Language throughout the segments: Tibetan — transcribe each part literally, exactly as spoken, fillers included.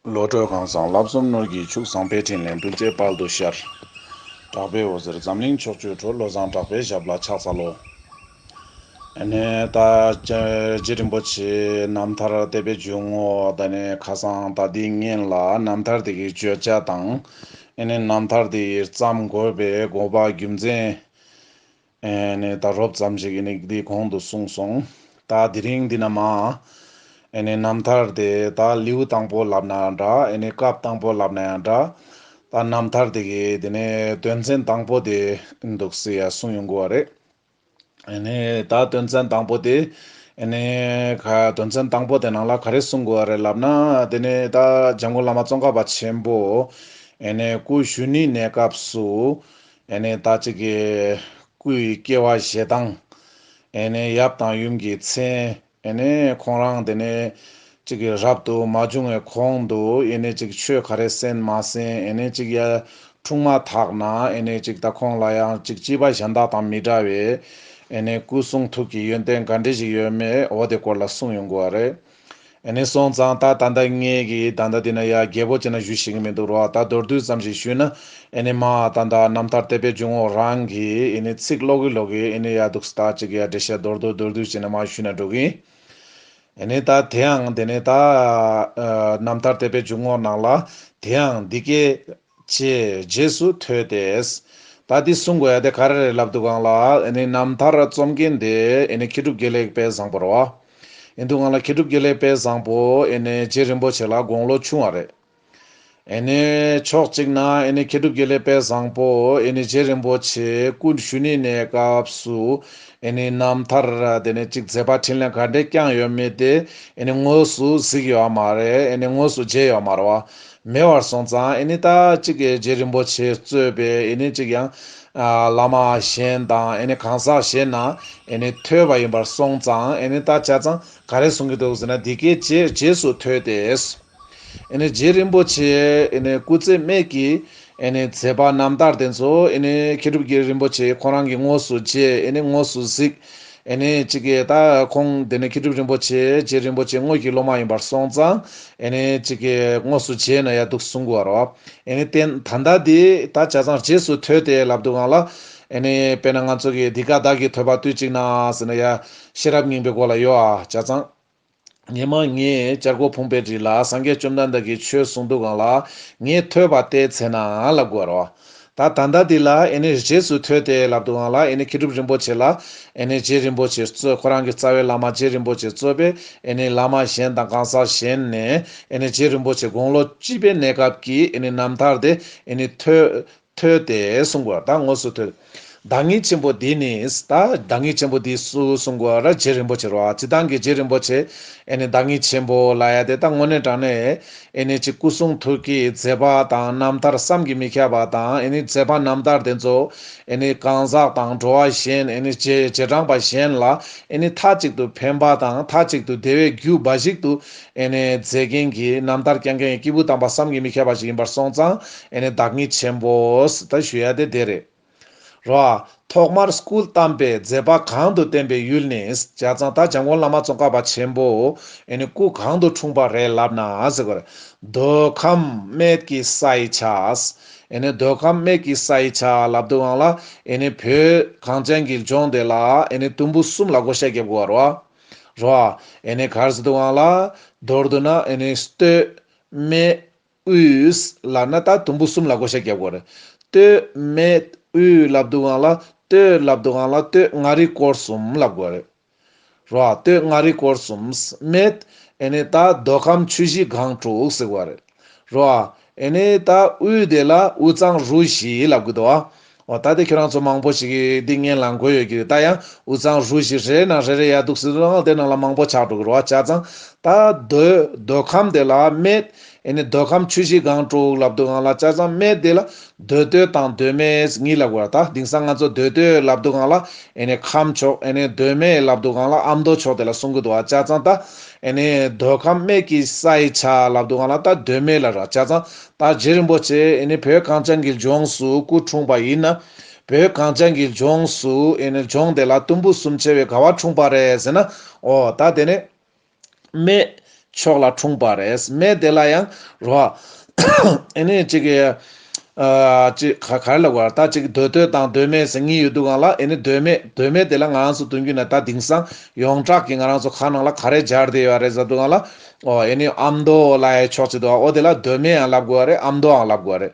བློ་གྲོས་ཁང་བཟང་བསླབ་གསུམ་ནོར་གྱི་ཕྱུགས། བཟང་པོའི་འཕྲིན་ལས་འབྲུ་བཅས་དཔལ་དུ་ཤར། གྲགས་པའི་འོད་ཟེར་འཛམ་གླིང་ཕྱོགས་བཅུར་འཕྲོ། བློ་བཟང་གྲགས་པའི་ཞབས་ལ་ཕྱག་འཚལ་ལོ། ཨ་ནི་ད་རྗེ་རིན་པོ་ཆེའི་རྣམ་ཐར་དད་པའི་འཇུག་ངོགས་ད་ནི་ཁ་སང་ད་ལྟའི་སྔོན་ལ་རྣམ་ཐར་དེ་གི་བརྗོད་བྱ་དང་། ཨ་ནི་རྣམ་ཐར་དེ་ཡི་བརྩམས་དགོས་པའི་དགོས་པ་རྒྱུ་མཚན། ཨེ་ནས་ད་རོབ་ཙམ་ཞིག་ཨེ་ནས་འདི་གོང་དུ་གསུངས་སོང་། ད་དེ་རིང་འདི་ན་མ། ཨེ་ནས་རྣམ་ཐར་དེ་ད་ལེའུ་དང་པོ་ལབ་ན་ཡང་འདྲ། ཨེ་ནས་སྐབས་དང་པོ་ལབ་ན་ཡང་འདྲ། ད་རྣམ་ཐར་དེ་གི་དེ་ནས་དོན་ཚན་དང་པོ་དེ་འདུག་སེ་ཡ་གསུངས་ཡོང་གི་བ་རེད། ཨེ་ནས་ད་དོན་ཚན་དང་པོ་དེ། ཨེ་ནས་ག་དོན་ཚན་དང་པོ་དེ་ནང་ལ་ག་རེ་གསུངས་དགོས་བ་རེད་ལབ་ན། དེ་ནས་ད་འཇམ་མགོན་བླ་མ་ཙོང་ཁ་པ་ཆེན་པོ། ཨེ་ནས་སྐུ་གཞོན་ནུའི་གནས་སྐབས་སུ། ཨེ་ནས་ད་ཅིག་གི་སྐུའི་སྐྱེ་བ་བཞེས་སྟངས། ཨེ་ནས་ཡབ་དང་ཡུམ་གྱི་མཚན། ཨེ་ནས་ཁོང་རང་དེ་ནས་ཅིག་གི་རབ་ཏུ་མ་བྱུང་བའི་གོང་དུ་ཨེ་ནས་ཅིག་ཆོས་ག་རེ་གསན་མ་གསན། ཨེ་ནས་ཅིག་ཡ་འཁྲུངས་མ་ཐག་ན་ཨེ་ནས་ཅིག་ད་ཁོང་ལ་ཡང་ཅིག་སྐྱེས་པ་གཞན་དག་དང་མི་འདྲ་བའི་ཨེ་ནས་སྐུ་གསུང་ཐུགས་ཀྱི་ཡོན་ཏན་ག་འདྲ་ཞིག་ཡོད་མེད་འོ་དེ་སྐོར་ལ་གསུངས་ཡོང་གི་བ་རེད། ཨེ་ནས་སོང་ཙང་ད་ད་ལྟ་ངས་ཀྱི་ད་ལྟ་འདི་ན་ཡ་རྒྱས་པོ་བྱས་ན་ཞུ་ཤེས་ཀྱི་མི་འདུག་རོ། ད་མདོར་བསྡུས་ཙམ་ཞིག་ཞུས་ན། ཨེ་ནས་མ་ད་ལྟ་རྣམ་ཐར་དད་པའི་འཇུག་ངོགས་རང་གི་ཨེ་ནས་ཚིག་ཀློག་གི་ཀློག་གི་ཨེ་ནས་ཡ་འདུག་སེ་ད་ཅིག་ཡ་འགྲེལ་བཤད་མདོར་བསྡུས་མདོར་བསྡུས་བྱས་ན་མ་ཞུས་ན་འགྲོ་གི་ཡིན། ཨེ་ནས་ད་དེའང་དེ་ནས་ད་ཨ་རྣམ་ཐར་དད་པའི་འཇུག་ངོགས་ནང་ལ། དེའང་འདི་སྐད་ཅེས་རྗེས་སུ་ཐོས་ཏེ། ད་འདི་གསུང་དགོས་ཡ་དེ་ག་རེ་རེད་ལབ་འདུག་གང་ལ། ཨེ་ནས་རྣམ་ཐར་རྩོམ་མཁན་དེ་ཨེ་ནས་མཁས་གྲུབ་དགེ་ལེགས་དཔལ་བཟང་པོ་རེད་བ། ཨེ་འདུག་གང་ལ་མཁས་གྲུབ་དགེ་ལེགས་དཔལ་བཟང་པོ་ཨེ་ནས་རྗེ་རིན་པོ་ཆེ་ལ་དགུང་ལོ་ཆུང་བ་རེད། ཨེ་ནས་ཕྱོགས་གཅིག་ན་ཨེ་ནས་མཁས་གྲུབ་དགེ་ལེགས་དཔལ་བཟང་པོ་ཨེ་ནས་རྗེ་རིན་པོ་ཆེ་སྐུ་གཞོན་ནུའི་གནས་སྐབས་སུ་ཨེ་ནས་རྣམ་ཐར་དེ་ནས་ཅིག་མཛད་པ་འཕྲིན་ལས་ག་འདྲས་བསྐྱངས་ཡོད་མེད་དེ་ཨེ་ནས་དངོས་སུ་གཟིགས་ཡོད་མ་རེད། ཨེ་ནས་དངོས་སུ་མཇལ་ཡོད་མ་རེད་བ། མེད་པར་སོང་ཙང་ཨེ་ནས་ད་ཅིག་གི་རྗེ་རིན་པོ་ཆེ་གཙོས་པའི་ཨེ་ནས་ཅིག་ཡང་ཨ་བླ་མ་གཞན་དང་ཨེ་ནས་གང་ཟག་གཞན་ན་ཨེ་ནས་ཐོས་པ་ཡིན་པར་སོང་ཙང་ཨེ་ནས་ད་ཆ་ཚང་ག་རེ་གསུང་གི་འདུག་ཟེར་ན། འདི་སྐད་ཅེས་རྗེས་སུ་ཐོས་ཏེ། ཨེ་ནས་རྗེ་རིན་པོ་ཆེ་ཨེ་ནས་སྐུ་ཚེ་སྨད་ཀྱི་ཨེ་ནས་མཛད་པ་རྣམ་ཐར་དེ་ཚོ་ཨེ་ནས་མཁས་གྲུབ་ཀྱི་རིན་པོ་ཆེ་ཁོ་རང་གིས་དངོས་སུ་མཇལ། ཨེ་ནས་དངོས་སུ་གཟིགས། ཨེ་ནས་ཅིག་གི་ད་ཁོང་དེ་ནས་མཁས་གྲུབ་རིན་པོ་ཆེ་རྗེ་རིན་པོ་ཆེ་དངོས་ཀྱི་སློབ་མ་ཡིན་པར་སོང་ཙང་ཨེ་ནས་ཅིག་གི་དངོས་སུ་མཇལ་ན་ཡ་འདུག་གསུང་གི་བ་རོ། ཨེ་ནས་བསྟན་ད་ལྟ་འདི་ད་ཆ་ཚང་རྗེས་སུ་ཐོས་ཏེ་ལབ་འདུག་གང་ལ། ཨེ་ནས་དཔེར་ན་ང་ཚོ་གི་འདི་ཀ་བདག་གིས་ཐོས་པ་དུས་གཅིག་ན་ཟེར་ན་ཡ་ཤེས་རབ་སྙིང་པོའི་སྐོར་ལ་ཡོད་ཨ་ཆ་ཚང་། ཉི་མ་ངས་བྱ་རྒོད་ཕུང་པོའི་རི་ལ་སངས་རྒྱས་བཅོམ་ལྡན་འདས་ཀྱིས་ཆོས་གསུངས་འདུག་གང་ལ་ངས་ཐོས་པ་དེའི་ཚེ་ན་ལབ་དགོས་རོ། ད་ད་ལྟ་འདི་ལ་ཨེ་ནས་རྗེས་སུ་ཐོས་ཏེ་ལབ་འདུག་གང་ལ་ཨེ་ནས་མཁས་གྲུབ་རིན་པོ་ཆེ་ལ་ཨེ་ནས་རྗེ་རིན་པོ་ཆེ་གཙོས་ཁོ་རང་གི་རྩ་བའི་བླ་མ་རྗེ་རིན་པོ་ཆེ་གཙོས་པའི་ཨེ་ནས་བླ་མ་གཞན་དང་གང་ཟག་གཞན་ནས་ཨེ་ནས་རྗེ་རིན་པོ་ཆེ་དགུང་ལོ་བཅུ་པའི་གནས་སྐབས་ཀྱི་ཨེ་ནས་རྣམ་ཐར་དེ་ཨེ་ནས་ཐོས། ཐོས་ཏེ་གསུང་དགོས་ད་དངོས་སུ་ཐོས། བདག་ཉིད་ཆེན་པོ་འདི་ནི་ད་བདག་ཉིད་ཆེན་པོ་འདི་སུ་གསུང་དགོས་ར་རྗེ་རིན་པོ་ཆེ་རོ། སྤྱི་བཏང་གི་རྗེ་རིན་པོ་ཆེ་ཨེ་ནི་བདག་ཉིད་ཆེན་པོ་ལ་ཡ་དེ་ད་དངོས་གནས་དྲང་གནས་ཨེ་ནི་ཅིག་སྐུ་གསུང་ཐུགས་ཀྱི་མཛད་པ་དང་རྣམ་ཐར་བསམ་གྱིས་མི་ཁྱབ་པ་དང་ཨེ་ནི་མཛད་པ་རྣམ་ཐར་དེ་ཚོ་ཨེ་ནི་གང་ཟག་དང་འགྲོ་བ་གཞན་ཨེ་ནི་རྗེས་རྗེས་འབྲང་པ་གཞན་ལ་ཨེ་ནི་མཐའ་གཅིག་ཏུ་ཕན་པ་དང་མཐའ་གཅིག་ཏུ་བདེ་བའི་རྒྱུ་འབའ་ཞིག་ཏུ་ཨེ་ནི་མཛད་མཁན་གྱི་རྣམ་ཐར་བསྐྱངས་མཁན་གྱི་སྐྱེས་བུ་དམ་པ་བསམ་གྱིས་མི་ཁྱབ་པ་ཞིག་ཡིན་པར་སོང་ཙང་ཨེ་ནི་བདག་ཉིད་ཆེན་པོ་ད་ཞུ་ཡ་དེ་དེ་རེད། རོ། ཐོག་མར་སྐུ་བལྟམས་པའི་མཛད་པ་གང་དུ་བསྟན་པའི་ཡུལ་ནི་བྱས་ཙང་ད་འཇམ་མགོན་བླ་མ་ཙོང་ཁ་པ་ཆེན་པོ་ཨེ་ནི་སྐུ་གང་དུ་འཁྲུངས་པ་རེད་ལབ་ན་ཟེར་དགོས་རེད། མདོ་ཁམས་སྨད་ཀྱི་ས་ཡི་ཆ། ཨེ་ནི་མདོ་ཁམས་སྨད་ཀྱི་ས་ཡི་ཆ་ལབ་དུས་སྒང་ལ་ཨེ་ནི་བོད་གངས་ཅན་གྱི་ལྗོངས་དེ་ལ་ཨེ་ནི་དུམ་བུ་གསུམ་ལ་བགོ་བཤའ་རྒྱབ་དགོས་རོ། རོ། ཨེ་ནི་ག་རེ་ཟེར་དུས་སྒང་ལ་མདོར་བསྡུ་ན་ཨེ་ནི་སྟོད་སྨད་དབུས་ལབ་ན་ད་དུམ་བུ་གསུམ་ལ་བགོ་བཤའ་རྒྱབ་དགོས་རེད། སྟོད་སྨད་དབུས་ལབ་དུས་སྒང་ལ་སྟོད་ལབ་དུས་སྒང་ལ་སྟོད་མངའ་རིས་སྐོར་གསུམ་ལབ་དགོས་རེད། རོ། སྟོད་མངའ་རིས་སྐོར་གསུམ། སྨད་ཨེ་ནི་ད་མདོ་ཁམས་ཆུ་བཞི་སྒང་དྲུག་ཟེར་བ་རེད། རོ། ཨེ་ནི་ད་དབུས་དེ་ལ་དབུས་གཙང་རུ་བཞི་ལབ་གི་འདུག་ཨ། འོ་ད་དེ་ཁྱོད་རང་ཚོ་མང་པོ་ཞིག་གིས་འདི་སྔོན་ལ་གོ་ཡོད་ཀྱི་རེད། ད་ཡང་དབུས་གཙང་རུ་བཞི་རེ་ནང་རེ་རེ་ཡ་འདུག་ཟེར་དུས་སྒང་ལ་དེ་ནང་ལ་མང་པོ་ཆགས་འགྲོ་གི་རེད་བ། བྱས་ཙང་ད་མདོ་མདོ་ཁམས་དེ་ལ་སྨད་ཨེ་ནི་མདོ་ཁམས་ཆུ་བཞི་སྒང་དྲུག་ལབ་དུས་སྒང་ལ་བྱས་ཙང་སྨད་དེ་ལ་མདོ་སྟོད་དང་མདོ་སྨད་གཉིས་ལབ་དགོས་རེད། ད་དེང་སང་ང་ཚོ་མདོ་སྟོད་ལབ་དུས་སྒང་ལ་ཨེ་ནི་ཁམས་ཕྱོགས། ཨེ་ནི་མདོ་སྨད་ལབ་དུས་སྒང་ལ་ཨ་མདོ་ཕྱོགས་དེ་ལ་གསུང་གི་འདུག་བ། བྱས་ཙང་ད་ཨེ་ནི་མདོ་ཁམས་སྨད་ཀྱི་ས་ཡི་ཆ་ལབ་དུས་སྒང་ལ་ད་མདོ་སྨད་ལ་ར། བྱས་ཙང་ད་རྗེ་རིན་པོ་ཆེ་ཨེ་ནི་བོད་གངས་ཅན་གྱི་ལྗོངས་སུ་སྐུ་འཁྲུངས་པ་ཡིན་ན། བོད་གངས་ཅན་གྱི་ལྗོངས་སུ་ཨེ་ནི་ལྗོངས་དེ་ལ་དུམ་བུ་གསུམ་ཕྱེ་བའི་ག་བ་འཁྲུངས་པ་རེད་ཟེར་ན། འོ་ད་དེ་ནི། སྨད། ཕྱོགས་ལ་འཁྲུངས་པ་རེད། མེ་དེ་ལ་ཡང་རོ། ཨེ་ནི་ཅིག་གི་ཨ་ཅིག་ག་ག་རེ་ལབ་དགོས་རེད། ད་ཅིག་མདོ་སྟོད་དང་མདོ་སྨད་ཟེར་གཉིས་ཡོད་དུས་སྒང་ལ། ཨེ་ནི་མདོ་སྨད་མདོ་སྨད་དེ་ལ་ང་རང་ཚོ་དོན་རྒྱུ་ན་ད་དེང་སང་ཡོངས་གྲགས་ཀྱི་ང་རང་ཚོ་ཁ་ནང་ལ་ག་རེ་སྦྱར་བསྡད་ཡོད་རེད་ཟེར་དུས་སྒང་ལ། ཨོ་ཨེ་ནི་ཨ་མདོ་ལབ་ཡ་ཕྱོགས་ཅིག་འདུག་ཨ། ཨོ་དེ་ལ་མདོ་སྨད་ཡང་ལབ་དགོས་རེད། ཨ་མདོའང་ལབ་དགོས་རེད།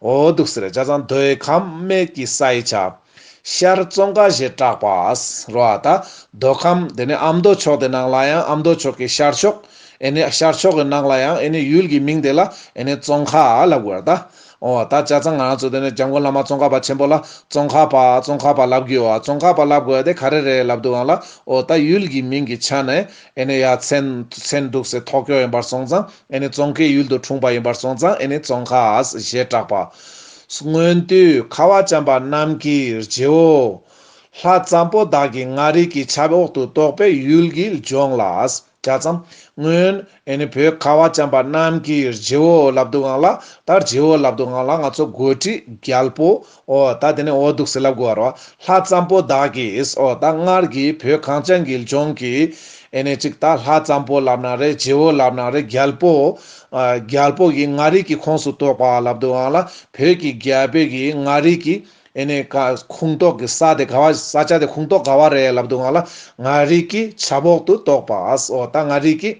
ཨོ་འདུག་ཟེར་རེད། བྱས་ཙང་མདོའི་ཁམས་སྨད་ཀྱི་སའི་ཆ། ཤར་ཙོང་ཁ་ཞེས་གྲགས་པ། རོ་ཨ། ད་མདོ་ཁམས་དེ་ནི་ཨ་མདོ་ཕྱོགས་དེ་ནང་ལ་ཡང་། ཨ་མདོ་ཕྱོགས་ཀྱི་ཤར་ཕྱོགས། ཨེ་ནི་ཤར་ཕྱོགས་ཀྱི་ནང་ལ་ཡང་ཨེ་ནི་ཡུལ་གྱི་མིང་དེ་ལ་ཨེ་ནི་ཙོང་ཁ་ལབ་དགོས་རེད་ད། ཨོ་ད་བྱས་ཙང་ང་རང་ཚོ་དེ་ནི་འཇམ་མགོན་བླ་མ་ཙོང་ཁ་པ་ཆེན་པོ་ལ་ཙོང་ཁ་པ་ཙོང་ཁ་པ་ལབ་དགོས་ཨ། ཙོང་ཁ་པ་ལབ་དགོས་དེ་ག་རེ་རེད་ལབ་དུས་སྒང་ལ། ཨོ་ད་ཡུལ་གྱི་མིང་གི་ཆ་ནས་ཨེ་ནི་ཡ་མཚན་མཚན་འདུག་སེ་ཐོགས་ཀྱོག་ཡིན་པར་སོང་ཙང་། ཨེ་ནི་ཙོང་ཁའི་ཡུལ་དུ་འཁྲུངས་པ་ཡིན་པར་སོང་ཙང་། ཨེ་ནི་ཙོང་ཁ་ཞེས་གྲགས་པ། སྔོན་དུས་ཁ་བ་ཅན་པ་རྣམས་ཀྱི་རྗེ་བོ་ལྷ་ཙམ་པོ་དག་གི་མངའ་རིས་ཀྱི་ཆབ་འོག་ཏུ་གཏོགས་པའི་ཡུལ་གྱི་ལྗོངས་ལ། བྱས་ཙང་སྔོན་ཨེ་ནི་བོད་ཁ་བ་ཅན་པ་རྣམས་ཀྱི་རྗེ་བོ་ལབ་དུས་སྒང་ལ། ད་རྗེ་བོ་ལབ་དུས་སྒང་ལ་ང་ཚོ་འགོ་ཁྲིད་རྒྱལ་པོ། ཨོ་ད་དེ་ནི་ཨོ་འདུག་སེ་ལབ་དགོས་རོ། ལྷ་ཙམ་པོ་དག་གིས། ཨོ་ད་སྔར་གྱི་བོད་གངས་ཅན་གྱི་ལྗོངས་ཀྱི་ཨེ་ནི་ཅིག་ད་ལྷ་ཙམ་པོ་ལབ་ན་རེད། རྗེ་བོ་ལབ་ན་རེད། རྒྱལ་པོ། ཨ་རྒྱལ་པོ་གི་མངའ་རིས་ཀྱི་ཁོངས་སུ་གཏོགས་པ་ལབ་དུས་སྒང་ལ། བོད་ཀྱི་རྒྱལ་པོ་གི་མངའ་རིས་ཀྱི་ཨེ་ནི་ཀ་ཁོངས་གཏོགས་ཀྱི་ས་དེ་ག་བ། ས་ཆ་དེ་ཁོངས་གཏོགས་ག་བ་རེད་ལབ་དུས་སྒང་ལ། མངའ་རིས་ཀྱི་ཆབ་འོག་ཏུ་གཏོགས་པ། ཨོ་ད་མངའ་རིས་ཀྱི་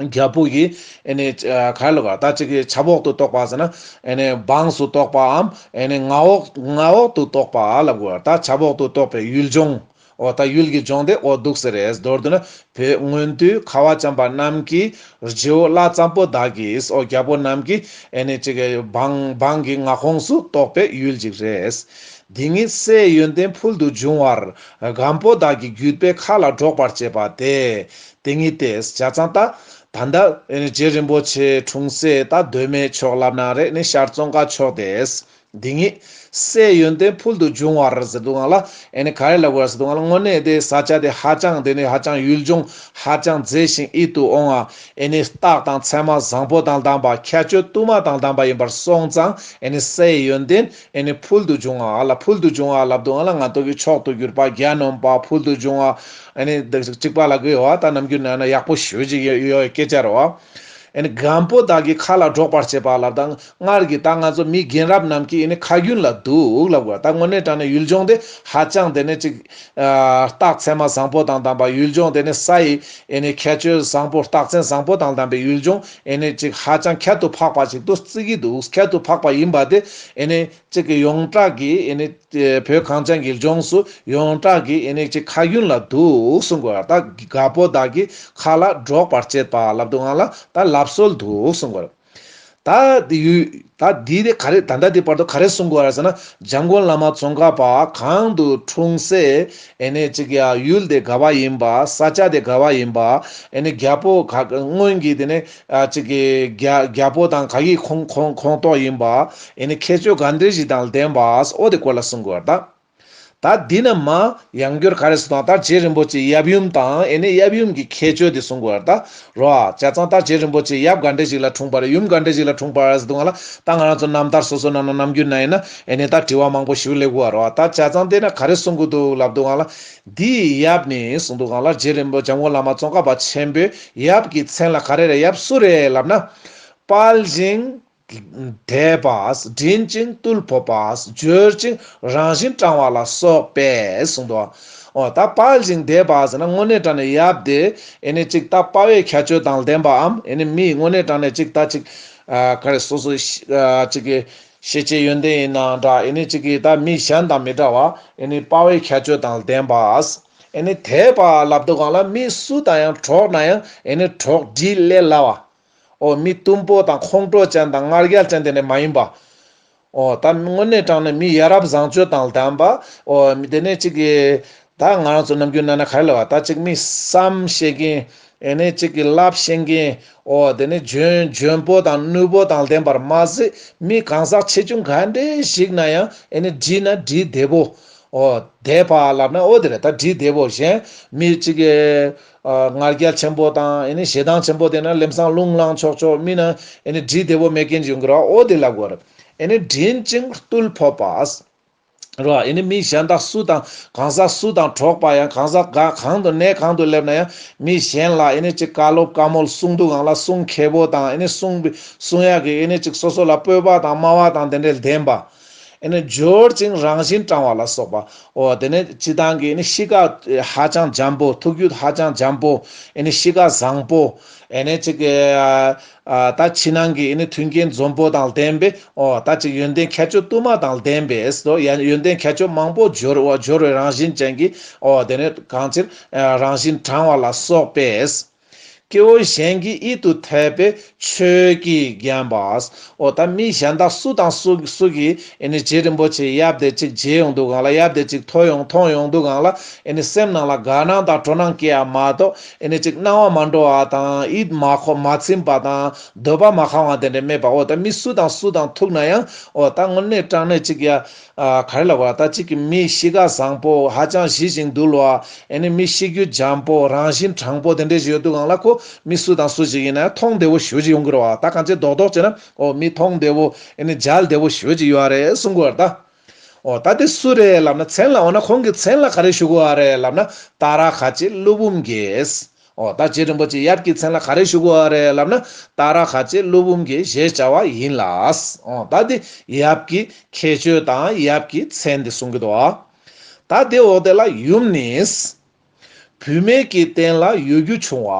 རྒྱལ་པོ་གི་ཨེ་ནི་ཨ་ག་རེ་ལབ་དགོས། ད་ཅིག་གི་ཆབ་འོག་ཏུ་གཏོགས་པ་ཟེར་ན། ཨེ་ནི་འབངས་སུ་གཏོགས་པའམ། ཨེ་ནི་མངའ་འོག་མངའ་འོག་ཏུ་གཏོགས་པ་ལབ་དགོས། ད་ཆབ་འོག་ཏུ་གཏོགས་པའི་ཡུལ་ལྗོངས། ཨོ་ད་ཡུལ་གྱི་ལྗོངས་དེ་ཨོ་འདུག་སེ་རེད། མདོར་བསྡུ་ན། བོད་སྔོན་དུས་ཁ་བ་ཅན་པ་རྣམས་ཀྱི་རྗེ་བོ་ལྷ་ཙམ་པོ་དག་གིས། ཨོ་རྒྱལ་པོ་རྣམས་ཀྱིས་ཨེ་ནི་ཅིག་གི་འབངས་འབངས་ཀྱི་མངའ་ཁོངས་སུ་གཏོགས་པའི་ཡུལ་ཅིག་རེད། འདི་ཉིད་སྲས་ཡོན་ཏན་ཕུལ་དུ་བྱུང་བར་སྒམ་པོ་དག་གི་བརྒྱུད་པའི་ཁ་ལ་སྒྲོག་པར་བྱེད་པ་སྟེ། དེ་ཉིད་དེ། བྱས་ཙང་ད་ད་ལྟ་ཨེ་ནི་རྗེ་རིན་པོ་ཆེ་འཁྲུངས་སའི་ད་མདོ་སྨད་ཕྱོགས་ལབ་ན་རེད། ཨེ་ནི་ཤར་ཙོང་ཁ་ཕྱོགས་དེ། འདི་ཉིད་སྲས་ཡོན་ཏན་ཕུལ་དུ་བྱུང་བར་ཟེར་དུས་སྒང་ལ། ཨེ་ནི་ག་རེ་ལབ་དགོས་ཟེར་དུས་སྒང་ལ། དངོས་གནས་དེ་ས་ཆ་དེ་ཧ་ཅང་དེ་ནི་ཧ་ཅང་ཡུལ་ལྗོངས་ཧ་ཅང་མཛེས་ཤིང་ཡིད་དུ་འོང་བ། ཨེ་ནི་རྟགས་དང་མཚན་མ་བཟང་པོ་དང་ལྡན་པ། ཁྱད་ཆོས་དུ་མ་དང་ལྡན་པ་ཡིན་པར་སོང་ཙང་། ཨེ་ནི་སྲས་ཡོན་ཏན་ཨེ་ནི་ཕུལ་དུ་བྱུང་བ་ལ། ཕུལ་དུ་བྱུང་བ་ལབ་དུས་སྒང་ལ། ང་ཏོག་གི་མཆོག་ཏུ་གྱུར་པ་གྱ་ནོམ་པ་ཕུལ་དུ་བྱུང་བ། ཨེ་ནི་གཅིག་པ་ལབ་དགོས་ཡོད་པ། ད་ནམ་རྒྱུན་ནང་ན་ཡག་པོ་ཞེ་པོ་ཅིག་ཡོད་ཡོད་སྐད་ཆ་རེད་པ། ཨེ་ནི་སྒམ་པོ་དག་གི་ཁ་ལ་སྒྲོག་པར་བྱེད་པ་ལབ་དང་། སྔར་གྱི་ད་ང་ཚོ་མི་རྒན་རབས་རྣམས་ཀྱི་ཨེ་ནི་ཁ་རྒྱུན་ལ་འདུག་ལབ་དགོས། ད་དངོས་གནས་དྲང་གནས་ཡུལ་ལྗོངས་དེ་ཧ་ཅང་དེ་ནི་ཅིག་ཨ་རྟགས་མཚན་མ་བཟང་པོ་དང་ལྡན་པ། ཡུལ་ལྗོངས་དེ་ནི་ས་ཡི་ཨེ་ནི་ཁྱད་ཆོས་བཟང་པོ། རྟགས་མཚན་བཟང་པོ་དང་ལྡན་པའི་ཡུལ་ལྗོངས། ཨེ་ནི་ཅིག་ཧ་ཅང་ཁྱད་དུ་འཕགས་པ་ཞིག་ཏུ་བརྩི་གི་འདུག་ཁྱད་དུ་འཕགས་པ་ཡིན་པ་དེ་ཨེ་ནི་ཅིག་གི་ཡོངས་གྲགས་ཀྱི་ཨེ་ནི་བོད་གངས་ཅན་གྱི་ལྗོངས་སུ་ཡོངས་གྲགས་ཀྱི་ཨེ་ནི་ཅིག་ཁ་རྒྱུན་ལ་འདུག་གསུང་དགོས། ད་སྒམ་པོ་དག་གི་ཁ་ལ་སྒྲོག་པར་བྱེད་པ་ལབ་དུས་སྒང་ལ། ད་ལབ་སྲོལ་འདུག་གསུང་དགོས། ད་འདི་ཡུལ། ད་འདི་དེ་ག་རེ། ད་ལྟ་འདི་བར་དུ་ག་རེ་གསུང་དགོས་རེད་ཟེར་ན། འཇམ་མགོན་བླ་མ་ཙོང་ཁ་པ་གང་དུ་འཁྲུངས་སའི་ཨེ་ནི་ཅིག་ཡ་ཡུལ་དེ་ག་བ་ཡིན་པ། ས་ཆ་དེ་ག་བ་ཡིན་པ། ཨེ་ནི་རྒྱལ་པོ་ག་སྔོན་གྱི་དེ་ནི་ཨ་ཅིག་གི་རྒྱ་རྒྱལ་པོ་དང་ག་གི་ཁོངས་ཁོངས་ཁོངས་གཏོགས་ཡིན་པ། ཨེ་ནི་ཁྱད་ཆོས་ག་འདྲ་ཞིག་དང་ལྡན་པ། ཨོ་དེ་སྐོར་ལ་གསུང་དགོས་རེད་ད། ད་འདི་ན་མ་ཡང་བསྐྱར་ག་རེ་ཟེར་དང་། ད་རྗེ་རིན་པོ་ཆེ་ཡབ་ཡུམ་དང་། ཨེ་ནི་ཡབ་ཡུམ་གྱི་ཁྱད་ཆོས་དེ་གསུང་དགོས་རེད་ད། རོ་ཨ། བྱས་ཙང་ད་རྗེ་རིན་པོ་ཆེ་ཡབ་ག་འདྲ་ཞིག་ལ་འཁྲུངས་པ་རེད། ཡུམ་ག་འདྲ་ཞིག་ལ་འཁྲུངས་པ་རེད་ཟེར་དུས་སྒང་ལ། ད་ང་རང་ཚོ་རྣམ་ཐར་སོ་སོ་ནང་ན་ནམ་རྒྱུན་ན་ཡིན་ན་ཨེ་ནི་ད་དྲི་བ་མང་པོ་ཞིག་སླེབས་ཀྱི་ཡོད་རེད་པ། ད་བྱས་ཙང་དེ་ན་ག་རེ་གསུང་གི་འདུག་ལབ་དུས་སྒང་ལ། འདིའི་ཡབ་ནི་གསུང་དུས་སྒང་ལ། རྗེ་རིན་པོ་འཇམ་མགོན་བླ་མ་ཙོང་ཁ་པ་ཆེན་པོའི་ཡབ་ཀྱི་མཚན་ལ་ག་རེ་རེད། ཡབ་སུ་རེད་ལབ་ན། དཔལ་ཞིང་འདས་པ། འབྲིང་ཅིང་རྟུལ་ཕོད་པ། འབྱོར་ཅིང་རང་བཞིན་དྲང་བ་ལ་སོགས་པས་གསུངས་འདུག། འོ་ད་དཔལ་ཞིང་འདས་པ་ཟེར་ན་དངོས་གནས་དྲང་གནས་ཡབ་དེ་ཨེ་ནི་ཅིག་ད་དཔའ་བའི་ཁྱད་ཆོས་དང་ལྡན་པའམ། ཨེ་ནི་མི་དངོས་གནས་དྲང་གནས་ཅིག་ད་ཅིག་ཨ་ག་རེ་སོ་སོ་ཨ་ཅིག་གི་ཤེས་བྱའི་ཡོན་ཏན་ཡིན་ནའང་འདྲ། ཨེ་ནི་ཅིག་གི་ད་མི་གཞན་དང་མི་འདྲ་བ། ཨེ་ནི་དཔའ་བའི་ཁྱད་ཆོས་དང་ལྡན་པ། ཨེ་ནི་འདས་པ་ལབ་དུས་སྒང་ལ་མི་སུ་དང་ཡང་གྲོགས་ན་ཡང་ཨེ་ནི་གྲོགས་འདྲིས་སླེབས་སླ་བ། ཨོ་མི་གཏུམ་པོ་དང་ཁོང་ཁྲོ་ཅན་དང་ང་རྒྱལ་ཅན་དེ་ནི་མ་ཡིན་པ། ཨོ་ད་དངོས་གནས་དྲང་གནས་མི་ཡ་རབས་བཟང་སྤྱོད་དང་ལྡན་པ། ཨོ་མི་དེ་ནས་ཅིག་གི་ད་ང་རང་ཚོ་ནམ་རྒྱུན་ནང་ན་ག་རེ་ལབ་པ། ད་ཅིག་མི་བསམ་ཤེས་མཁན། ཨེ་ནས་ཅིག་གི་ལབ་ཤེས་མཁན། ཨོ་དེ་ནས་འཇོན་འཇོན་པོ་དང་ནུས་པོ་དང་ལྡན་པར་མ་ཟད། མི་གང་ཟག་ཆེ་ཆུང་ག་འདྲས་ཞིག་ན་ཡང་ཨེ་ནས་འདྲིས་ན་འདྲིས་བདེ་པོ། ཨོ་འདས་པ་ལབ་ན་ཨོ་དེ་རེད། ད་འདྲིས་བདེ་པོ་གཞན་མི་གཅིག་གི་ཨ་ང་རྒྱལ་ཆེན་པོ་དང་། ཨེ་ནི་ཞེ་སྡང་ཆེན་པོ་དེ་ན་ལམ་སང་རླུང་ལངས་ཆོག་ཆོག་མི་ན་ཨེ་ནི་འདྲིས་བདེ་པོ་མེད་མཁན་ཡོང་གི་རེད། ཨོ་དེ་ལབ་དགོས་རེད། ཨེ་ནི་འབྲིང་ཅིང་རྟུལ་ཕོད་པ། རོ། ཨེ་ནི་མི་གཞན་དག་སུ་དང་གང་ཟག་སུ་དང་འགྲོགས་པ་ཡང་གང་ཟག་ག་གང་དུ་གནས་གང་དུ་སླེབས་ན་ཡང་མི་གཞན་ལ་ཨེ་ནི་ཅིག་བཀའ་སློབ་བཀའ་མོལ་གསུང་དུས་སྒང་ལ་གསུང་མཁས་པོ་དང་ཨེ་ནི་གསུང་གསུང་ཡག་གི་ཨེ་ནི་ཅིག་སོ་སོ་ལ་སྤོབས་པ་དང་སྨྲ་བ་དང་དེ་འདྲའི་ལྡན་པ། ཨེ་ནི་འབྱོར་ཅིང་རང་བཞིན་དྲང་བ་ལ་སོགས་པ། འོ་དེ་ནས་སྤྱི་བཏང་གི་ཨེ་ནི་གཤིས་ཀ་ཧ་ཅང་འཇམ་པོ། ཐུགས་རྒྱུད་ཧ་ཅང་འཇམ་པོ། ཨེ་ནི་གཤིས་ཀ་བཟང་པོ། ཨེ་ནི་ཅིག་ཨ་ད་ཕྱི་ནང་གི་ཨེ་ནི་མཐུན་རྐྱེན་འཛོམས་པོ་དང་ལྡན་པའི། འོ་ད་ཅིག་ཡོན་ཏན་ཁྱད་ཆོས་དུ་མ་དང་ལྡན་པའི་སོ། ཡ་ཡོན་ཏན་ཁྱད་ཆོས་མང་པོ་འབྱོར་བ། འབྱོར་བའི་རང་བཞིན་ཅན་གྱི། འོ་དེ་ནས་གང་ཕྱིར་ཨ་རང་བཞིན་དྲང་བ་ལ་སོགས་པས། སྐྱེ་བོ་གཞན་གྱི་ཡིད་དུ་འཐད་པའི་ཆོས་ཀྱིས་བརྒྱན་པ། འོ་ད་མི་གཞན་དག་སུ་དང་སུ་སུ་གིས་ཨེ་ནི་རྗེ་རིན་པོ་ཆེ་ཡབ་དེ་ཅིག་མཇལ་ཡོང་དུས་སྒང་ལ། ཡབ་དེ་ཅིག་ཐོས་ཡོང་མཐོང་ཡོང་དུས་སྒང་ལ། ཨེ་ནི་སེམས་ནང་ལ་དགའ་སྣང་དང་སྤྲོ་སྣང་སྐྱེ་ཡ་མ་གཏོགས། ཨེ་ནི་ཅིག་སྣང་བ་མ་འགྲོ་བ་དང་། ཡིད་མ་ཁོ་མ་ཚིམ་པ་དང་། འདོད་པ་མ་ཁེངས་པ་དེ་འདྲ་མེད་པ། འོ་ད་མི་སུ་དང་སུ་དང་ཐུག་ན་ཡང་། འོ་ད་དངོས་གནས་དྲང་གནས་ཅིག་ཡ། ཨ་ག་རེ་ལབ་དགོས་རེད། ད་གཅིག་གི་མི་གཤིས་ཀ་བཟང་པོ། ཧ་ཅང་ཞི་ཞིང་དུལ་བ། ཨེ་ནི་མི་གཤིས་རྒྱུད་འཇམ་པོ། རང་བཞིན་དྲང་པོ་དེ་འདྲ་ཞིག་ཡོད་དུས་སྒང་ལ། ཁོ་མི་སུ་དང་སུ་ཞིག་ཡིན་ན་མཐོང་བདེ་བོ་ཞེ་པོ་ཅིག་ཡོང་གི་རེད་བ། ད་གང་ཅི་རྡོག་རྡོག་བྱས་ན། འོ་མི་མཐོང་བདེ་བོ། ཨེ་ནི་མཇལ་བདེ་བོ་ཞེ་པོ་ཅིག་ཡོད་རེད་གསུང་གི་ཡོད་རེད་ད། འོ་ད་དེ་སུ་རེད་ལབ་ན། མཚན་ལ། འོ་ན་ཁོང་གི་མཚན་ལ་ག་རེ་ཞུ་གི་ཡོད་རེད་ལབ་ན། ཏཱ་ར་ག་ཅི་ཀླུ་འབུམ་གྱིས། འོ་ད་རྗེ་རིན་པོ་ཆེ་ཡབ་ཀྱི་མཚན་ལ་ག་རེ་ཞུ་གི་ཡོད་རེད་ལབ་ན། ཏཱ་ར་ག་ཅི་ཀླུ་འབུམ་གྱིས་ཞེས་བྱ་བ་ཡིན་ལ། འོ་ད་དེ་ཡབ་ཀྱི་ཁྱད་ཆོས་དང་ཡབ་ཀྱི་མཚན་དེ་གསུང་གི་འདུག། ད་དེ་འོག་དེ་ལ་ཡུམ་ནི། བུད་མེད་ཀྱི་རྟེན་ལ་གཡོ་སྒྱུ་ཆུང་བ།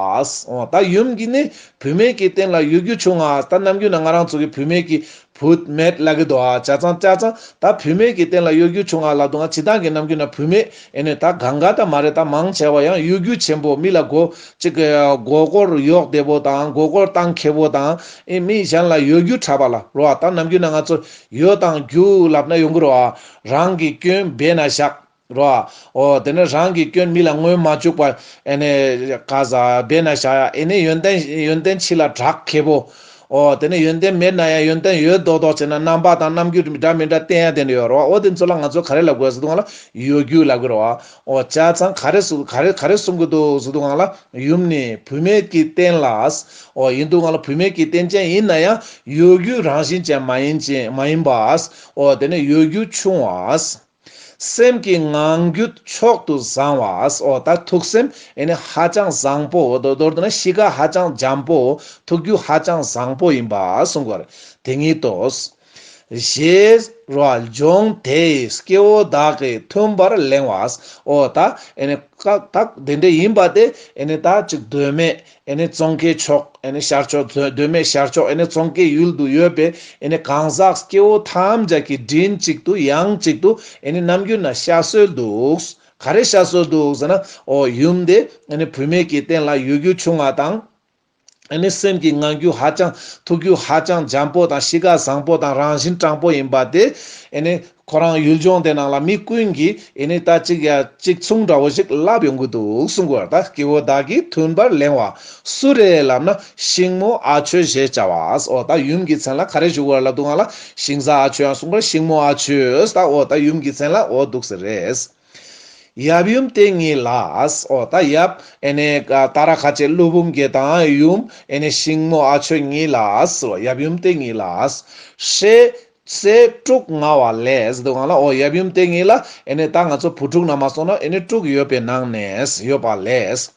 འོ་ད་ཡུམ་གྱི་ནི་བུད་མེད་ཀྱི་རྟེན་ལ་གཡོ་སྒྱུ་ཆུང་བ། ད་ནམ་རྒྱུན་ན་ང་རང་ཚོ་གི་བུད་མེད་ཀྱི། བུད་མེད་ལབ་ཀྱི་འདུག་ཨ། བྱས་ཙང་བྱས་ཙང་ད་བུད་མེད་ཀྱི་རྟེན་ལ་གཡོ་སྒྱུ་ཆུང་བ་ལབ་དུས་སྒང་། སྤྱིར་བཏང་གི་ནམ་རྒྱུན་ན་བུད་མེད་ཨེ་ནི་ད་གང་ག་ད་མ་རེད། ད་མང་ཆེ་བ་ཡང་གཡོ་སྒྱུ་ཆེན་པོ། མི་ལ་མགོ་ཅིག་མགོ་སྐོར་གཡོག་བདེ་བོ་དང་། མགོ་སྐོར་བཏང་མཁས་པོ་དང་། ཨེ་མི་གཞན་ལ་གཡོ་སྒྱུ་འཁྲབ་པ་ལ་རོ་ཨ། ད་ནམ་རྒྱུན་ན་ང་ཚོ་གཡོ་དང་སྒྱུ་ལབ་ན་ཡོང་གི་རོ་ཨ། རང་གི་སྐྱོན་སྦས་ན་བཞག་རོ་ཨ། འོ་དེ་ནས་རང་གི་སྐྱོན་མི་ལ་མངོན་མ་བཅུག་པ་ཨེ་ནི་ག་ས་སྦས་ན་བཞག་ཡ། ཨེ་ནི་ཡོན་ཏན་ཡོན་ཏན་ཕྱི་ལ་བསྒྲགས་མཁས་པོ། འོ་དེ་ནས་ཡོན་ཏན་མེད་ན་ཡང་ཡོན་ཏན་ཡོད་མདོག་མདོག་བྱས་ན་རྣམ་པ་དང་རྣམ་འགྱུར་འདྲ་མི་འདྲ་བསྟན་ཡ་དེ་འདྲ་ཡོད་རེད་བ། འོ་དེ་ཚོ་ལ་ང་ཚོ་ག་རེ་ལབ་དགོས་ཟེར་དུས་སྒང་ལ་གཡོ་སྒྱུ་ལབ་ཀྱི་རེད་བ། འོ་བྱས་ཙང་ག་རེ་གསུ་ག་རེ་ག་རེ་གསུང་གི་འདུག་ཟེར་དུས་སྒང་ལ། ཡུམ་ནི་བུད་མེད་ཀྱི་རྟེན་ལ། འོ་ཡིན་དུས་སྒང་ལ་བུད་མེད་ཀྱི་རྟེན་ཅན་ཡིན་ན་ཡང་གཡོ་སྒྱུ་རང་བཞིན་ཅན་མ་ཡིན་ཅན་མ་ཡིན་པ། འོ་དེ་ནས་གཡོ་སྒྱུ་ཆུང་བ། སེམས་ཀྱི་ངང་རྒྱུད་མཆོག་ཏུ་བཟང་བ། འོ་ད་ཐུགས་སེམས་ཨེ་ནི་ཧ་ཅང་བཟང་པོ། མདོར་མདོར་བསྡུ་ན་གཤིས་ཀ་ཧ་ཅང་འཇམ་པོ། ཐུགས་རྒྱུད་ཧ་ཅང་བཟང་པོ་ཡིན་པ་གསུང་གི་ཡོད་རེད། དེ་ཉིད་དུ། ཞེས་རོ། ལྗོངས་དེ་ཡི་སྐྱེ་བོ་དག་གིས་མཐུན་པར་གླེང་བ། འོ་ད་ཨེ་ནི་ཀ་དག་དེ་འདྲ་ཡིན་པ་དེ་ཨེ་ནི་ད་ཅིག་མདོ་སྨད་ཨེ་ནི་ཙོང་ཁའི་ཕྱོགས། ཨེ་ནི་ཤར་ཕྱོགས། མདོ་སྨད་ཤར་ཕྱོགས། ཨེ་ནི་ཙོང་ཁའི་ཡུལ་དུ་ཡོད་པའི་ཨེ་ནི་གང་ཟག་སྐྱེ་བོ་ཐམས་ཅད་ཀྱིས་མགྲིན་གཅིག་ཏུ་ཡང་གཅིག་ཏུ་ཨེ་ནི་ནམ་རྒྱུན་ན་བཤད་སྲོལ་འདུག། ག་རེ་བཤད་སྲོལ་འདུག་ཟེར་ན། འོ་ཡུམ་དེ་ཨེ་ནི་བུད་མེད་ཀྱི་རྟེན་ལ་གཡོ་སྒྱུ་ཆུང་བ་དང་། ཨེ་ནི་སེམས་ཀྱི་ངང་རྒྱུད་ཧ་ཅང་། ཐུགས་རྒྱུད་ཧ་ཅང་འཇམ་པོ་དང་། གཤིས་ཀ་བཟང་པོ་དང་། རང་བཞིན་དྲང་པོ་ཡིན་པ་དེ་ཨེ་ནི་ཁོ་རང་ཡུལ་ལྗོངས་དེ་ནང་ལ་མི་ཀུན་གྱིས་ཨེ་ནི་ད་ཅིག་ཡ་ཅིག་མཚུངས་འདྲ་བོ་ཞིག་ལབ་ཡོང་གི་འདུག་གསུང་གི་ཡོད་རེད། ད་སྐྱེ་བོ་དག་གིས་མཐུན་པར་གླེང་བ། སུ་རེད་ལབ་ན། ཤིང་མོ་ཨ་ཆོས་ཞེས་བྱ་བ། འོ་ད་ཡུམ་གྱི་མཚན་ལ་ག་རེ་ཞུ་གི་ཡོད་རེད་ལབ་དུས་སྒང་ལ། ཤིང་བཟའ་ཨ་ཆོས་ཡང་གསུང་གི་རེད། ཤིང་མོ་ཨ་ཆོས། ད་འོ་ད་ཡུམ་གྱི་མཚན་ལ་འོ་འདུག་ཟེར་རེད། ཡབ་ཡུམ་དེ་གཉིས་ལ། འོ་ད་ཡབ་ཨེ་ནི་ཏཱ་ར་ག་ཅི་ཀླུ་འབུམ་གྱི་དང་། ཡུམ་ཨེ་ནི་ཤིང་མོ་ཨ་ཆོས་གཉིས་ལ། འོ་ཡབ་ཡུམ་དེ་གཉིས་ལ། སྲས་སྲས་དྲུག་མངའ་བ་ལས་ཟེར་དུས་སྒང་ལ། འོ་ཡབ་ཡུམ་དེ་གཉིས་ལ་ཨེ་ནི་ད་ང་ཚོ་བུ་དྲུག་ནང་མ་སོང་ན་ཨེ་ནི་དྲུག་ཡོད་པའི་ནང་ནས། ཡོད་པ་ལས།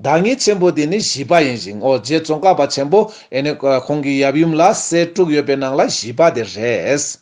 བདག་ཉིད་ཆེན་པོ་དེ་ནི་བཞི་པ་ཡིན་ཞིང་། འོ་རྗེ་ཙོང་ཁ་པ་ཆེན་པོ་ཨེ་ནི་ཁོང་གི་ཡབ་ཡུམ་ལ་སྲས་དྲུག་ཡོད་པའི་ནང་ལ་བཞི་པ་དེ་རེད།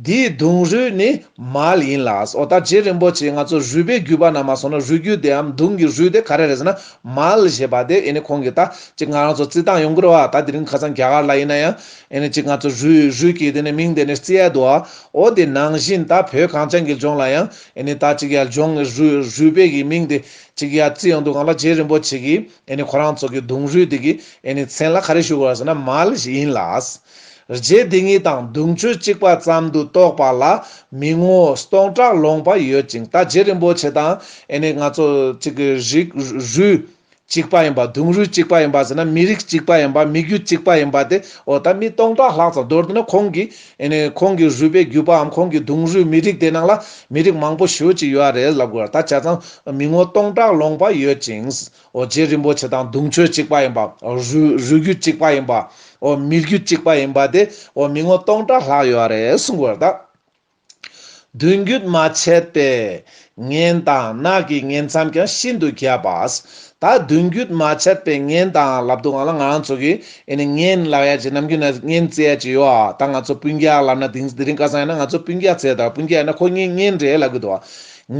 འདིའི་གདུང་རུས་ནི་མལ་ཡིན་ལ། འོ་ད་རྗེ་རིན་པོ་ཆེ་ང་ཚོ་རུས་པའི་རྒྱུད་པ་ནང་མ་སོང་ན། རུས་རྒྱུད་དེའམ་གདུང་གི་རུས་དེ་ག་རེ་རེད་ཟེར་ན། མལ་ཞེས་པ་དེ་ཨེ་ནི་ཁོང་གི་ད་ཅིག་ང་རང་ཚོ་རྩི་སྟངས་ཡོང་གི་རེད་བ། ད་དེ་རིང་ཁ་སང་རྒྱ་གར་ལ་ཡིན་ན་ཡང་ཨེ་ནི་ཅིག་ང་ཚོ་རུས་རུས་ཀྱི་དེ་ནི་མིང་དེ་ནི་རྩི་ཡ་འདུག་བ། འོ་དེ་ནང་བཞིན་ད་བོད་གངས་ཅན་གྱི་ལྗོངས་ལ་ཡང་ཨེ་ནི་ད་ཅིག་ཡ་ལྗོངས་རུས་རུས་པའི་གི་མིང་དེ་ཅིག་ཡ་རྩི་ཡོང་དུས་སྒང་ལ། རྗེ་རིན་པོ་ཆེ་གིས་ཨེ་ནི་ཁོ་རང་ཚོ་གི་གདུང་རུས་དེ་གི་ཨེ་ནི་མཚན་ལ་ག་རེ་ཞུ་དགོས་ཟེར་ན། མལ་ཡིན་ལ། རྗེ་འདི་ཉིད་དང་གདུང་མཆོད་གཅིག་པ་ཙམ་དུ་གཏོགས་པ་ལ་མི་ངོ་སྟོང་ཕྲག་ལོངས་པ་ཡོད་ཅིང་། ད་རྗེ་རིན་པོ་ཆེ་དང་ཨེ་ནི་ང་ཚོ་གཅིག་གི་རིགས་རུས་གཅིག་པ་ཡིན་པ། གདུང་རུས་གཅིག་པ་ཡིན་པ་ཟེར་ན། མི་རིགས་གཅིག་པ་ཡིན་པ། མི་རྒྱུད་གཅིག་པ་ཡིན་པ་དེ། འོ་ད་མི་སྟོང་ཕྲག་ལྷག་ཙམ། མདོར་བསྡུ་ན་ཁོང་གི་ཨེ་ནི་ཁོང་གི་རུས་པའི་རྒྱུད་པའམ་ཁོང་གི་གདུང་རུས་མི་རིགས་དེ་ནང་ལ་མི་རིགས་མང་པོ་ཞེ་པོ་ཅིག་ཡོད་རེད་ལབ་དགོས་རེད། ད་བྱས་ཙང་མི་ངོ་སྟོང་ཕྲག་ལོངས་པ་ཡོད་ཅིང་། འོ་རྗེ་རིན་པོ་ཆེ་དང་གདུང་མཆོད་གཅིག་པ་ཡིན་པ། རུས་རུས་རྒྱུད་གཅིག་པ་ཡིན་པ། འོ་མི་རྒྱུད་གཅིག་པ་ཡིན་པ་དེ། འོ་མི་ངོ་སྟོང་ཕྲག་ལྷག་ཡོད་རེད་གསུང་གི་ཡོད་རེད་ད། མདུན་རྒྱུད་མ་ཆད་པའི་ངན་དང་ནག་གི་ངན་མཚམས་ཀྱང་ཤིན་ཏུ་རྒྱས་པ། ད་མདུན་རྒྱུད་མ་ཆད་པའི་ངན་དང་ལབ་དུས་སྒང་ལ་ང་རང་ཚོ་གི་ཨེ་ནི་ངན་ལབ་ཡ་ཅིག་ནམ་རྒྱུན་ན་ངན་བརྩི་ཡ་ཅིག་ཡོད་ཨ། ད་ང་ཚོ་སྤུན་ཀྱག་ལབ་ན་དེང་དེ་རིང་ཁ་སང་ཡིན་ན་ང་ཚོ་སྤུན་ཀྱག་བརྩི་ཡ་ད་སྤུན་ཀྱག་ཡིན་ན་ཁོ་ངན་ངན་རེད་ལབ་གི་འདུག་ཨ།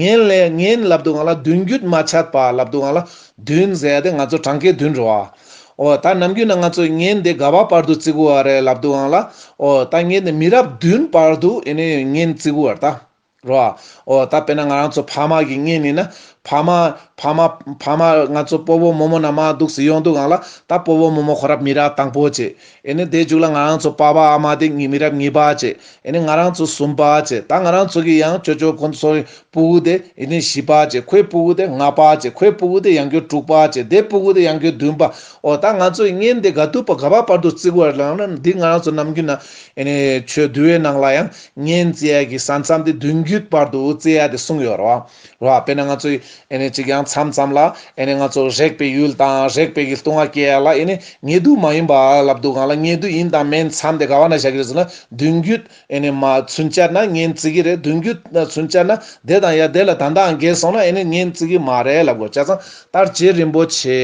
ངན་ལས་ངན་ལབ་དུས་སྒང་ལ་མདུན་རྒྱུད་མ་ཆད་པ་ལབ་དུས་སྒང་ལ་མདུན་ཟེར་ཡ་དེ་ང་ཚོ་གྲངས་ཀའི་མདུན་རེད་བ། ཨོ་ད་ནམ་རྒྱུན་ན་ང་ཚོ་ངན་དེ་ག་བ་བར་དུ་བརྩི་དགོས་བ་རེད་ལབ་དུས་སྒང་ལ། ཨོ་ད་ངན་དེ་མི་རབས་བདུན་བར་དུ་ཨེ་ནི་ངན་བརྩི་དགོས་བ་རེད་ད། རོ། ཨོ་ད་དཔེར་ན་ང་རང་ཚོ་ཕ་མ་གི་ངན་ཡིན་ན། ཕ་མ་ཕ་མ་ཕ་མ་ང་ཚོ་སྤོ་བོ་རྨོ་མོ་ནས་མར་འདུག་སེ་ཡོང་དུས་སྒང་ལ་ད་སྤོ་བོ་རྨོ་མོ་ཁོ་རང་མི་རབས་དང་པོ་བྱས། ཨེ་ནི་དེ་མཇུག་ལ་ང་རང་ཚོ་པ་ཕ་ཨ་མ་དེ་གཉིས་མི་རབས་གཉིས་པ་བྱས། ཨེ་ནི་ང་རང་ཚོ་གསུམ་པ་བྱས། ད་ང་རང་ཚོ་གི་ཡང་ཅོ་ཅོ་ཁོ་ཚོ་སྤུ་གུ་དེ་ཨེ་ནི་བཞི་པ་བྱས། ཁོའི་སྤུ་གུ་དེ་ལྔ་པ་བྱས། ཁོའི་སྤུ་གུ་དེ་ཡང་བསྐྱར་དྲུག་པ་བྱས། དེ་སྤུ་གུ་དེ་ཡང་བསྐྱར་བདུན་པ། ཨོ་ད་ང་ཚོ་ངན་དེ་ག་དུས་བར་ག་བ་བར་དུ་བརྩི་དགོས་ལབ་ན་འདི་ང་རང་ཚོ་ནམ་རྒྱུན་ན་ཨེ་ནི་ཆོས་འདུལ་བའི་ནང་ལ་ཡང་ངན་བརྩི་ཡ་གི་ས་མཚམས་དེ་མདུན་རྒྱུད་བར་དུ་བརྩི་ཡ་དེ་གསུངས་ཡོད་རེད་བ། རེད་བ། དཔེར་ན་ང་ཚོ་ཨེ་ནི་ཅིག་ཡང་མཚམས་མཚམས་ལ་ཨེ་ནི་ང་ཚོ་རེག་པའི་ཡུལ་དང་རེག་པའི་གི་ལྟུང་བ་སྐྱེ་ཡ་ལ་ཨེ་ནི་ཉེ་དུ་མ་ཡིན་པ་ལབ་དུས་སྒང་ལ་ཉེ་དུ་ཡིན་དང་མིན་མཚམས་དེ་ག་བ་ན་བཞག་གི་རེད་ཟེར་ན་མདུན་རྒྱུད། ཨེ་ནི་མ་ཚུན་ཆད་ན་ངན་བརྩི་གི་རེད། མདུན་རྒྱུད་ན་ཚུན་ཆད་ན་དེ་དང་ཡ་དེ་ལས་ད་ལྟའང་འགལ་སོང་ན་ཨེ་ནི་ངན་བརྩི་གི་མ་རེད་ལབ་དགོས། བྱས་ཙང་ད་རྗེ་རིན་པོ་ཆེ་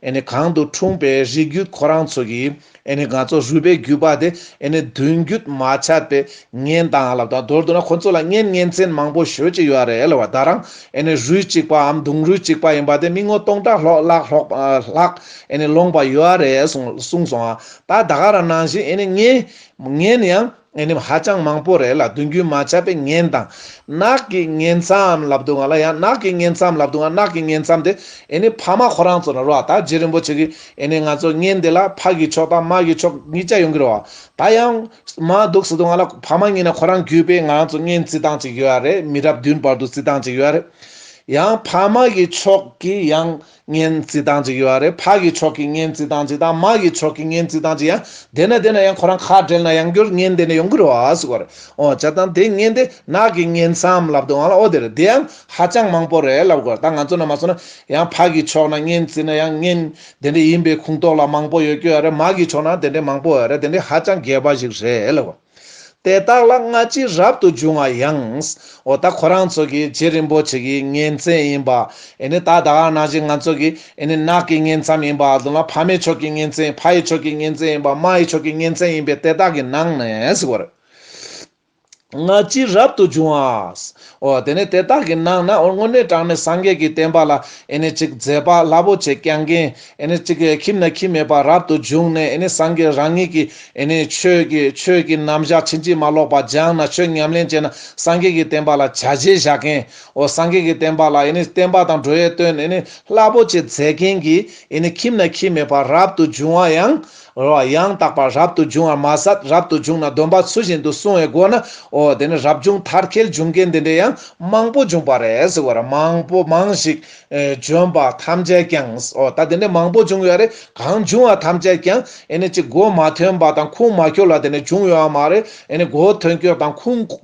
ཨེ་ནི་གང་དུ་འཁྲུངས་པའི་རིགས་རྒྱུད་ཁོ་རང་ཚོ་གི་ཨེ་ནི་ང་ཚོ་རུས་པའི་རྒྱུད་པ་དེ་ཨེ་ནི་མདུན་རྒྱུད་མ་ཆད་པའི་ངན་དང་ལབ་དང་མདོར་བསྡུ་ན་ཁོ་ཚོ་ལ་གཉེན་ཉེ་ཚན་མང་པོ་ཞེ་ཅིག་ཡོད་རེད་ལབ་པ། ད་རང་ཨེ་ནི་རུས་གཅིག་པའམ་གདུང་རུས་གཅིག་པ་ཡིན་པ་དེ་མི་ངོ་སྟོང་ཕྲག་ལྷག་ལྷག་ལྷག་ལྷག་ཨེ་ནི་ལོངས་པ་ཡོད་རེད་གསུངས་གསུངས་སོང་ཨ། ད་ད་ག་རང་ནང་བཞིན་ཨེ་ནི་ངན་ངན་ཡང་ཨེ་ནི་ཧ་ཅང་མང་པོ་རེད་ལ། མདུན་རྒྱུད་མ་ཆད་པའི་ངན་དང་། ནག་གི་ངན་མཚམས་ལབ་དུས་སྒང་ལ་ཡང་ནག་གི་ངན་མཚམས་ལབ་དུས་སྒང་ནག་གི་ངན་མཚམས་དེ་ཨེ་ནི་ཕ་མ་ཁོ་རང་ཚོ་ན་རོ། ད་རྗེ་རིན་པོ་ཆེ་གིས་ཨེ་ནི་ང་ཚོ་ངན་དེ་ལ་ཕ་གི་ཕྱོགས་དང་མ་གི་ཕྱོགས་གཉིས་ཆ་ཡོང་གི་རེད་བ། ད་ཡང་མར་འདུག་ཟེར་དུས་སྒང་ལ་ཕ་མ་གཉིས་ན་ཁོ་རང་རྒྱུད་པས་ང་རང་ཚོ་ངན་བརྩི་སྟངས་ཅིག་ཡོད་རེད། མི་རབས་བདུན་བར་དུ་བརྩི་སྟངས་ཅིག་ཡོད་རེད། ཡང་ཕ་མ་གི་ཕྱོགས་ཀྱི་ཡང་ངན་བརྩི་སྟངས་ཅིག་ཡོད་རེད། ཕ་གི་ཕྱོགས་ཀྱི་ངན་བརྩི་སྟངས་ཅིག་དང་མ་གི་ཕྱོགས་ཀྱི་ངན་བརྩི་སྟངས་ཅིག་ཡང་དེ་ན་དེ་ན་ཡང་ཁོ་རང་ཁ་བྲལ་ན་ཡང་བསྐྱར་ངན་དེ་ནས་ཡོང་གི་རེད་བ་ཟེར་བ་རེད། ཨོ་བྱས་ཙང་དེ་ངན་དེ་ནག་གི་ངན་མཚམས་ལབ་དུས་སྒང་ལ་ཨོ་དེ་རེད། དེ་ཡང་ཧ་ཅང་མང་པོ་རེད་ལབ་དགོས་རེད། ད་ང་ཚོ་ན་མ་སོང་ན་ཡང་ཕ་གི་ཕྱོགས་ན་ངན་བརྩི་ན་ཡང་ངན་དེ་འདྲ་ཡིན་པའི་ཁུངས་གཏོགས་ལ་མང་པོ་ཡོད་ཀྱི་ཡོད་རེད། མ་གི་ཕྱོགས་ན་དེ་འདྲ་མང་པོ་ཡོད་རེད། དེ་འདྲ་ཧ་ཅང་རྒྱས་པ་ཞིག་རེད་ལབ་དགོས། དེ་དག་ལ་སྔ་ཕྱི་རབ་ཏུ་བྱུང་བ་ཡང་། འོ་ད་ཁོ་རང་ཚོ་གི་རྗེ་རིན་པོ་ཆེ་གི་ངན་མཚན་ཡིན་པ། ཨེ་ནི་ད་ད་ག་ནང་བཞིན་ང་ཚོ་གི་ཨེ་ནི་ནག་གི་ངན་མཚམས་ཡིན་པ་དང་ལ་ཕ་མའི་ཕྱོགས་ཀྱི་ངན་མཚན་ཕ་ཡི་ཕྱོགས་ཀྱི་ངན་མཚན་ཡིན་པ་མ་ཡི་ཕྱོགས་ཀྱི་ངན་མཚན་ཡིན་པའི་དེ་དག་གི་ནང་ནས་ཟེར་བ་རེད། སྔ་ཕྱི་རབ་ཏུ་བྱུང་བ། འོ་དེ་ནས་དེ་དག་གི་ནང་ན་འོ་དངོས་གནས་དྲང་གནས་སངས་རྒྱས་ཀྱི་བསྟན་པ་ལ་ཨེ་ནི་ཅིག་མཛད་པ་རླབས་པོ་ཆེ་བསྐྱངས་མཁན། ཨེ་ནི་གཅིག་གི་ཁྱིམ་ན་ཁྱིམ་མེད་པར་རབ་ཏུ་བྱུང་ནས་ཨེ་ནི་སངས་རྒྱས་རང་ཉིད་ཀྱིས་ཨེ་ནི་ཆོས་ཀྱི་ཆོས་ཀྱི་རྣམ་གཞག་ཕྱིན་ཅི་མ་ལོག་པ་སྦྱངས་ན་ཆོས་ཉམས་ལེན་བྱས་ན་སངས་རྒྱས་ཀྱི་བསྟན་པ་ལ་བྱ་བྱེད་བཞག་མཁན། འོ་སངས་རྒྱས་ཀྱི་བསྟན་པ་ལ་ཨེ་ནི་བསྟན་པ་དང་འགྲོ་བའི་དོན་ཨེ་ནི་རླབས་པོ་ཆེ་མཛད་མཁན་གྱི་ཨེ་ནི་ཁྱིམ་ན་ཁྱིམ་མེད་པར་རབ་ཏུ་བྱུང་བ་ཡང་རོ་ཡང་དག་པར་རབ་ཏུ་བྱུང་བར་མ་ཟད་རབ་ཏུ་བྱུང་ན་སྡོམ་པ་ཚུལ་བཞིན་དུ་བསྲུང་བའི་སྒོ་ན་འོ་དེ་ནི་རབ་བྱུང་མཐར་འཁྱོལ་བྱུང་མཁན་དེ་འདྲ་ཡང་མང་པོ་བྱུང་བ་རེད་ཟེར་བ་རེད། མང་པོ་མང་ཞིག་ཨེ་བྱོན་པ་ཐམས་ཅད་ཀྱང་། ཨོ་ད་དེ་འདྲ་མང་པོ་བྱུང་ཡོད་རེད། གང་བྱུང་བ་ཐམས་ཅད་ཀྱང་ཨེ་ནི་ཅིག་མགོ་མ་ཐོན་པ་དང་ཁུངས་མ་འཁྱོལ་བ་དེ་འདྲ་བྱུང་ཡོད་མ་རེད། ཨེ་ནི་མགོ་ཐོན་སྐྱོད་དང་ཁུངས་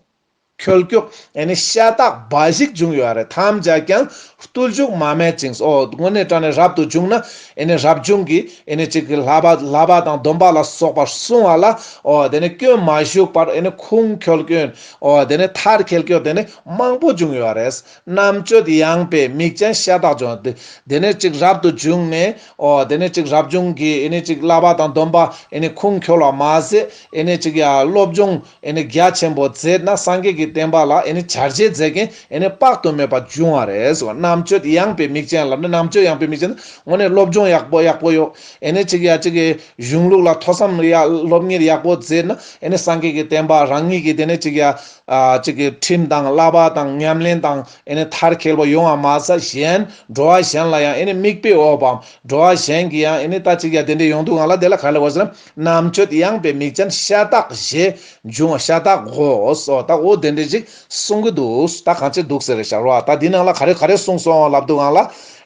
འཁྱོལ་སྐྱོད་ཨེ་ནི་ཤ་སྟག་འབའ་ཞིག་བྱུང་ཡོད་རེད། ཐམས་ཅད་ཀྱང་བརྟུལ་ཞུགས་མ་སྨད་ཅིང་། ཨོ་དངོས་གནས་དྲང་གནས་རབ་ཏུ་བྱུང་ན་ཨེ་ནི་རབ་བྱུང་གི་ཨེ་ནི་ཅིག་གི་བསླབ་པ་བསླབ་པ་དང་སྡོམ་པ་ལ་སོགས་པ་བསྲུང་བ་ལ་ཨོ་དེ་ནི་སྐྱོན་མ་ཞུགས་པར་ཨེ་ནི་ཁུངས་འཁྱོལ་སྐྱོད་ཨོ་དེ་ནི་མཐར་འཁྱོལ་སྐྱོད་དེ་ནི་མང་པོ་བྱུང་ཡོད་རེད། རྣམ་དཔྱོད་ཡངས་པའི་མིག་ཅན་ཤ་སྟག་བྱུང་། དེ་དེ་ནས་ཅིག་རབ་ཏུ་བྱུང་ནས། ཨོ་དེ་ནས་ཅིག་རབ་བྱུང་གི་ཨེ་ནས་ཅིག་བསླབ་པ་དང་སྡོམ་པ་ཨེ་ནས་ཁུངས་འཁྱོལ་བ་མ་ཟད། ཨེ་ནས་ཅིག་ཡ་སློབ་སྦྱོང་ཨེ་ནས་རྒྱ་ཆེན་པོ་མཛད་ན་སངས་རྒྱས་ཀྱི་བསྟན་པ་ལ་ཨེ་ནས་བྱ་བྱེད་མཛད་མཁན་ཨེ་ནས་དཔག་ཏུ་མེད་པ་འབྱུང་བ་རེད་ཟེར་བ། རྣམ་དཔྱོད་ཡངས་པའི་མིག་ཅན་ལབ་ན། རྣམ་དཔྱོད་ཡངས་པའི་མིག་ཅན་དངོས་གནས་སློབ་སྦྱོང་ཡག་པོ་ཡག་པོ་ཡོད། ཨེ་ནས་ཅིག་ཡ་ཅིག་གི་གཞུང་ལུགས་ལ་ཐོས་བསམ་ཡ་སློབ་གཉེར་ཡག་པོ་མཛད་ན་ཨེ་ནས་སངས་རྒྱས་ཀྱི་བསྟན་པ་རང་ཉིད་ཀྱི་དེ་ནས་ཅིག་ཡ། ཨ་ཅིག་གི་ཁྲིམས་དང་བསླབ་པ་དང་ཉམས་ལེན་དང་ཨེ་ནི་མཐར་འཁྱོལ་བ་ཡོང་བ་མ་ཟད། གཞན་འགྲོ་བ་གཞན་ལ་ཡང་ཨེ་ནི་མིག་དཔེ་འོག་པའམ་འགྲོ་བ་གཞན་གྱི་ཡང་ཨེ་ནི་ད་ཅིག་ཡ་དེ་འདྲ་ཡོང་དུས་སྒང་ལ་དེ་ལ་ག་ལ་བ་ཟེར་ན། རྣམ་དཔྱོད་ཡངས་པའི་མིག་ཅན་ཤ་སྟག་ཞེས་འབྱུང་བ། ཤ་སྟག་གོ་སོ་ད་འོ་དེ་འདྲ་ཅིག་གསུང་གི་འདུག་ད་གང་ཅི་འདུག་ཟེར་རེ་བཞག་རོགས། ད་འདི་ནང་ལ་ག་རེ་ག་རེ་གསུངས་སོང་ལབ་དུས་སྒང་ལ་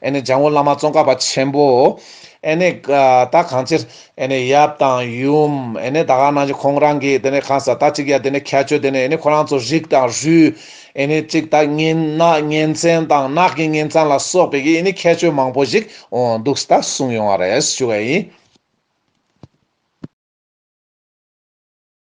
ཨེ་ནི་འཇམ་མགོན་བླ་མ་ཙོང་ཁ་པ་ཆེན་པོ་ཨེ་ནི་ད་གང་ཅིར། ཨེ་ནི་ཡབ་དང་ཡུམ། ཨེ་ནི་ད་ག་ནང་བཞིན་ཁོང་རང་གི་དེ་ནས་གང་ཟག་ད་ཅིག་ཡ་དེ་ནས་ཁྱད་ཆོས་དེ་ནས་ཨེ་ནི་ཁོ་རང་ཚོ་རིགས་དང་རུས། ཨེ་ནི་ཅིག་ད་ངན་ནག་ངན་མཚན་དང་ནག་གི་ངན་མཚན་ལ་སོགས་པའི་གི་ཨེ་ནི་ཁྱད་ཆོས་མང་པོ་ཞིག་འོ་འདུག་ད་གསུངས་ཡོང་བ་རེད་ཞུ་བ་ཡིན།